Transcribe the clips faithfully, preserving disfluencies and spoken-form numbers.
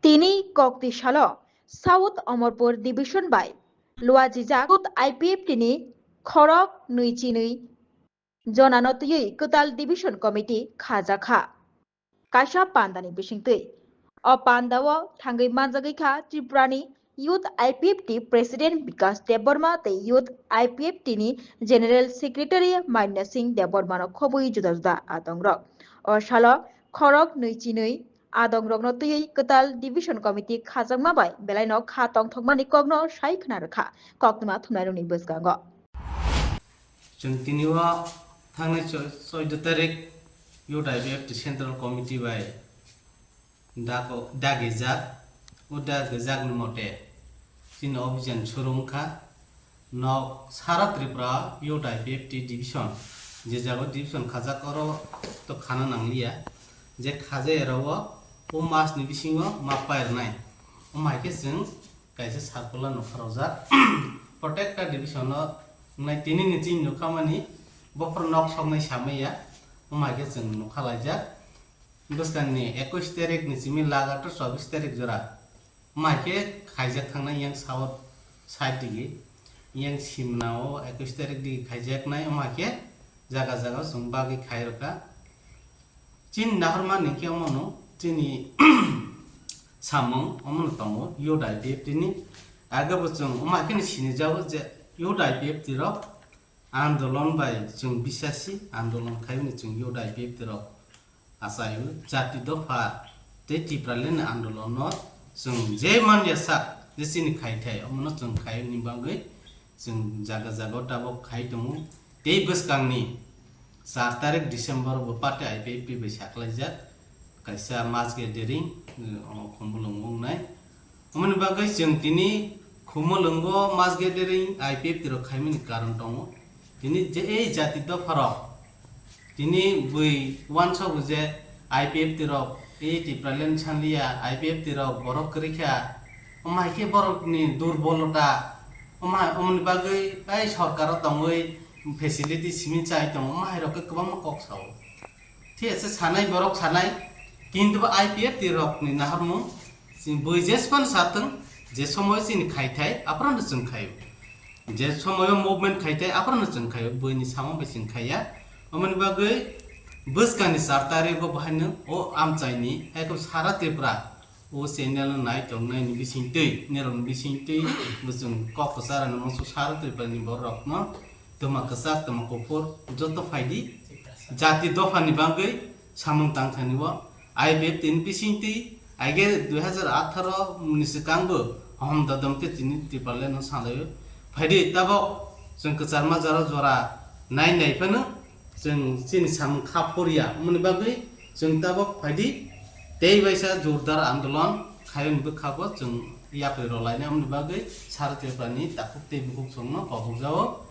Tini kokti salo South Omorpur Division bai luajijak Youth I P F T ni khorok nui chinwi jonano twiwi kwtal Division Committee khajakha. Kaisa pandani bisingtwi. O pandao thangwi manjagwi kha Tripurani Youth I P F T President Bikash Debbarma tei Youth I P F T ni General Secretary Maina Singh Debbarmano khobwi juda juda adongrok. O salo khorok nui chinwi adongrokno twiwi kwtal Division Committee khajakma bai belaino kha tongthokmani kokno sai khna rwkha koktwma thumnairokni bwskango. Chwng tini o thangnai choi-, choido tarik Youth I P F T Central Committee bai dago-, dagijak. O dagijakni mote chini obhijan suru wngkha. Nok sara Tripura Youth I P F T Division, je jago division khajak oro to khana nangliya. Je khajai oro o, o mas ni bisingo ma pairwnai. O mai khe chwng kaisa circular nokha rojak. Protector division o wngnai tini ni chini nukha mani bophor nok soknai samaya. O mai khe chwng nukha laijak. Bwskang ni ekwis tarik ni simi lagatar chobis tarik jora. Mai khe khaijak thangnai yang south side digi. Yang simna o ekwis tarik digi khaijaknai, o mai khe jaga jaga chwng bagwi khai rwkha. Chini nahormani khe omono chini samung omono tongo Youth I P F T ni. Age bo chwng omo hai kheno sinijago je Youth I P F T rok andolon bai chwng bisasi andolon khaimani chwng Youth I P F T rok achaio jati dopha tei Tipraland ni andolon no chwng je manya sak je chini khaithai omono chwng khaini bagwi chwng jaga jaga o tabok khai tongo. Tei bwskangni char tarik December bo party I P F T bai saklaijak kaisa mass gathering, eh, o Khumulwngo wngnai. Omoni bagwi chwng tini Khumulwngo mass gathering I P F T rok khaimani karon tongo. Tini je ei jati dopharok tini bui uansogo je I P F T rok, ei Tipraland sanliya, I P F T rok borok kwrwi kha, omo hai khe borokni durbolota, omo hai, omoni bagwi tei sorkaro tongwi facility simi chai tongo, omo hai rok khe kwbangma kok sao. Thik ase, sanai borok sanai, kintu bo I P F T rokni nahormung, chini bui jesphano satwng, je somoy chini khaithai, aphano chwng khaio. Je somoyo movement khaithai, aphano chwng khaio, buini samung bai chwng khaiya. Omoni bagwi bwskangni char tarigo bahaino o amchaini, ekdom sara Tripura o channel no nai tongnaini bisingtwi, nirokni bisingtwi bo chwng kok kwcharani muchung sara Tripurani bororokno twma kwchak, twma kuphur joto phaidi, jati dophani bagwi samung tangthani bo I P F T ni bisingtwi, aige dui hazar atharo ni swkangbo hom dodom khe chini Tipraland no salaio. Phaidi tabok chwng kwcharma jora jora nai nai phano chwng chini samung kha phurya. Omoni bagwi chwng tabok phaidi tei waisa jordar andolon khaiyoni bwkha bo chwng yapri rwlainai. Omoni bagwi sara Tripurani takhuk tei bukhuk chwngno kobokjao.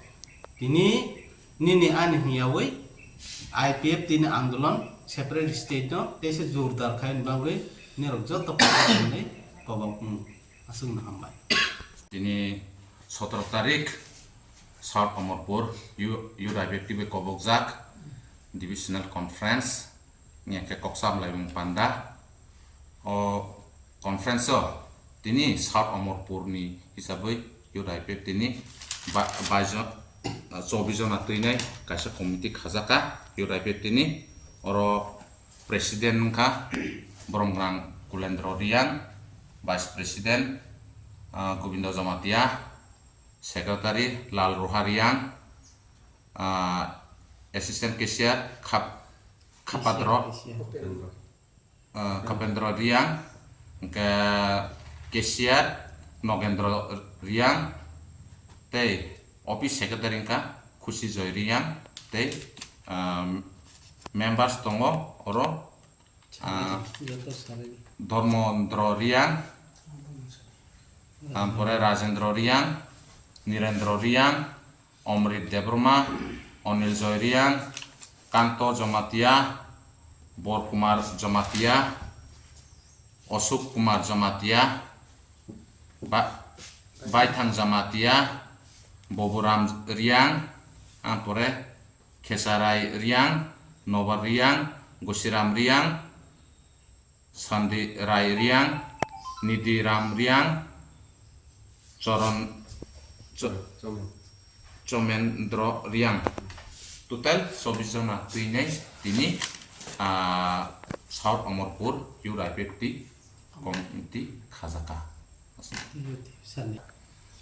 Tini nini ani hwnyawi I P F T ni andolon separate state no teisa jordar khaini bagwi nirok joto kobokmani kobokmung. Aswkno hambai. Tini sotoro tarik South Omorpur U-, Youth I P F T bai kobokjak divisional conference, hingkhe kok samlaimung panda. O conference o tini South Omorpur ni hisabwi Youth I P F T ni ba-, bais jon, chobis jona twinai kaisa committee khajaka Youth I P F T ni. Oro president wngkha boromgwnang Kulendra Reang, vice president, ah, Gobindo Jamatia, secretary Lal Roha Reang, ah, assistant cashier Khap-, Khapadro, ah, Khapendra Reang, hingkhe cashier Nogendra Reang, tei office secretary wngkha Khusi Joy Reang, tei, ah, members tongo oro, ah, Dharmendra Reang, ah, pore Rajendra Reang, Nirendra Reang, Omrit Debbarma, Onil Joy Reang, Kanto Jamatia, Bor Kumar Jamatia, Osuk Kumar Jamatia, Ba-, Baithang Jamatia, Boburam Reang, ah, pore Khesarai Reang, Nobar Reang, Gosiram Reang, Sandi Rai Reang, Nidi Ram Riang, Choron, Cho-, Chomendro Riang. Total chobbish jona twinai tini, ah, South Amarpur Youth I P F T committee khajaka.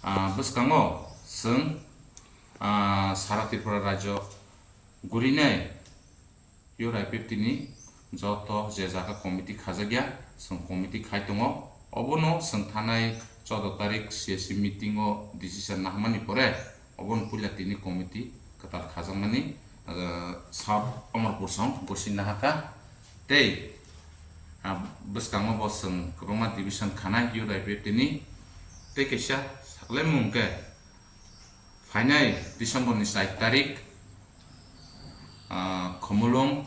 Ah, bwskango chwng, ah, sara Tripura rajyo gurinai Youth I P F T ni joto je jaga committee khajakya, chwng committee khai tongo. Obono chwng thanai choudo tarik C S C meeting o decision naharmani pore, obono puila tini committee kwtal khajakmani, ah, South Amarpur song gosi nahaka. Tei, ah, bwskango bo chwng kwbangma division khanai Youth I P F T ni. Tei kaisa saklemung khe phainai December ni char tarik, ah, Khumulwng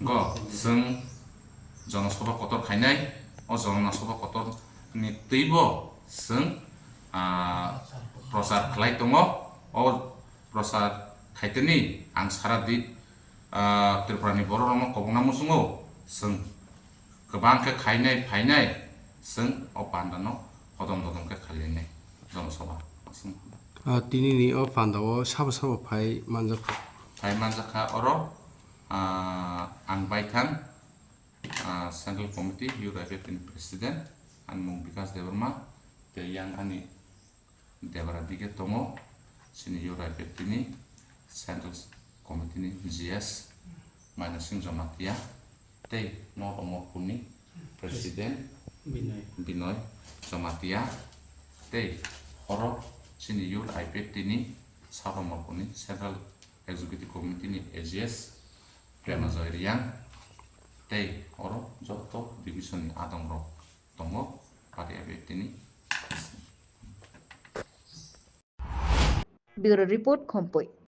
go chwng Jana Sabha kotor khainai. O Jana Sabha kotor ni twibo chwng, ah, prochar khlai tongo. O prochar khaitani ang sara di, ah, Tripura ni borok rokno kobokna muchungo chwng kwbang khe khainai phainai chwng o panda no hodom dodom khe khailainai Jana Sabha. Ah, tini ni o panda o sabo sabo phai manjak kha. Phai manjak kha oro, ah, ang baithang, ah, Central Committee Youth I P F T ni President, ani mung Bikas Debbarma, tei yang ani Debra dige tongo, chini Youth I P F T ni Central Committee ni G S Maina Singh Jamatia, tei North Amarpur ni President Binoy. Binoy Jamatia, tei oro chini Youth I P F T ni South Amarpur ni Central Executive Committee ni A G S Prema Joy Riang, tei oro joto division ni adong rok tongo, party I P F T ni. Bureau Report, Khompui.